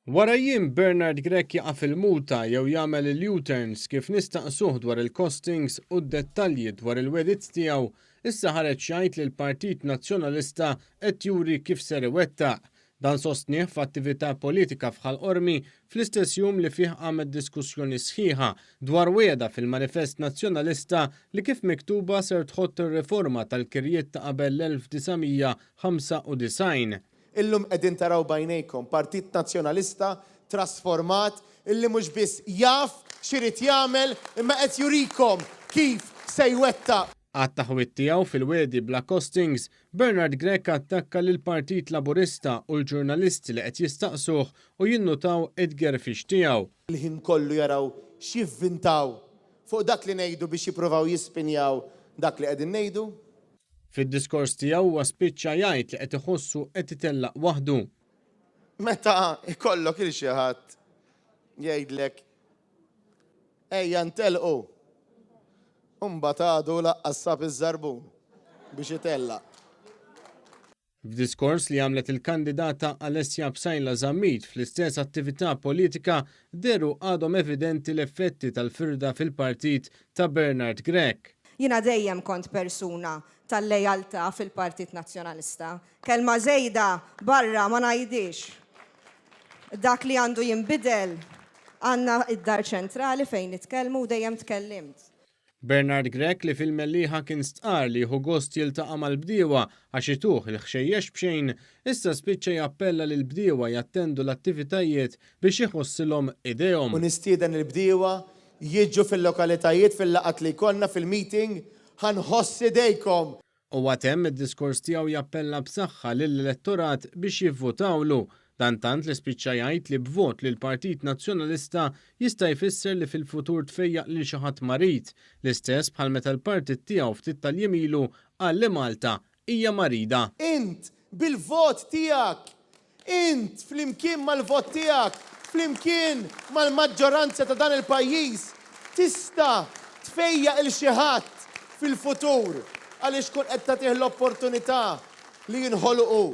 Wara jiem Bernard Grech jaqa' fil-muta jew jagħmel il-U-turns kif nistaqsuh dwar il-costings u d-dettalji dwar il-wegħdiet tiegħu, issa ħareġ jgħid li l-Partit Nazzjonalista qed juri kif ser iwettaq. Dan sostnieh f'attività politika f'Ħal Qormi fl-istess jum li fih qamet diskussjoni sħiħa dwar wegħda fil-Manifest Nazzjonalista li kif miktuba ser tħott ir-riforma tal-kirjiet ta' qabel l-1995. Illum qegħdin taraw b'għajnejkom Partit Nazzjonalista trasformat illi mhux biss jaf x'irid jagħmel imma qed jurikom kif se jwettaq. Għat-taħwid tiegħu fil-wegħdi bla costings, Bernard Grech attakka lill-Partit Laburista u l-ġurnalisti li qed jistaqsuh u jinnutaw it-tgerfix tiegħu. Il-ħin kollu jaraw x'jivvintaw fuq dak li ngħidu biex jippruvaw jispinjaw dak li qegħdin ngħidu. Fid-diskors tiegħu huwa spiċċa jgħid li qed iħossu qed itellaq waħdu. Meta jkollok 'il xi ħadd jgħidlek ejja ntellqu, u mbagħad għadu laqqas sab iż-żarbun biex itellaq. F'diskors li għamlet il-kandidata Alessia Psaila Zammit fl-istess attività politika dehru għadhom evidenti l-effetti tal-firda fil-partit ta' Bernard Grech. Jiena dejjem kont persuna tal-lealtà fil-Partit Nazzjonalista. Kelma żejda barra ma ngħidhiex. Dak li għandu jinbidel, għandna d-Dar Ċentrali fejn nitkellmu u dejjem tkellimt. Bernard Grech li fil-Mellieħa kien stqarr li jieħu gost jiltaqa' mal-bdiewa għax ituh il-ħxejjex b'xejn, issa spiċċa jappella lill-bdiewa jattendu l-attivitajiet biex iħossilhom idejhom. U nistieden lill-bdiewa jiġu fil-lokalitajiet fil-laqgħat li jkollna fil-meeting ħa nħoss idejkom. Huwa temm id-diskors tiegħu jappella b'saħħa lill-elettorat biex jivvutawlu. Dan tant li spiċċa jgħid li b'vot lill-Partit Nazzjonalista jista' jfisser li fil-futur tfejjaq lil xi ħadd marid, l-istess bħal meta l-partit tiegħu ftit tal-jiem ilu qal li Malta hija marida. Int, bil-vot tiegħek, Int, flimkien mal-vot tiegħek, flimkien mal-maġġoranza ta' dan il-pajjiż, tista' tfejjaq 'il xi ħadd fil-futur għaliex tkun qed tagħtih l-opportunità li jinħolqu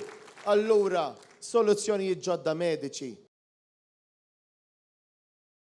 allura soluzzjonijiet ġodda mediċi.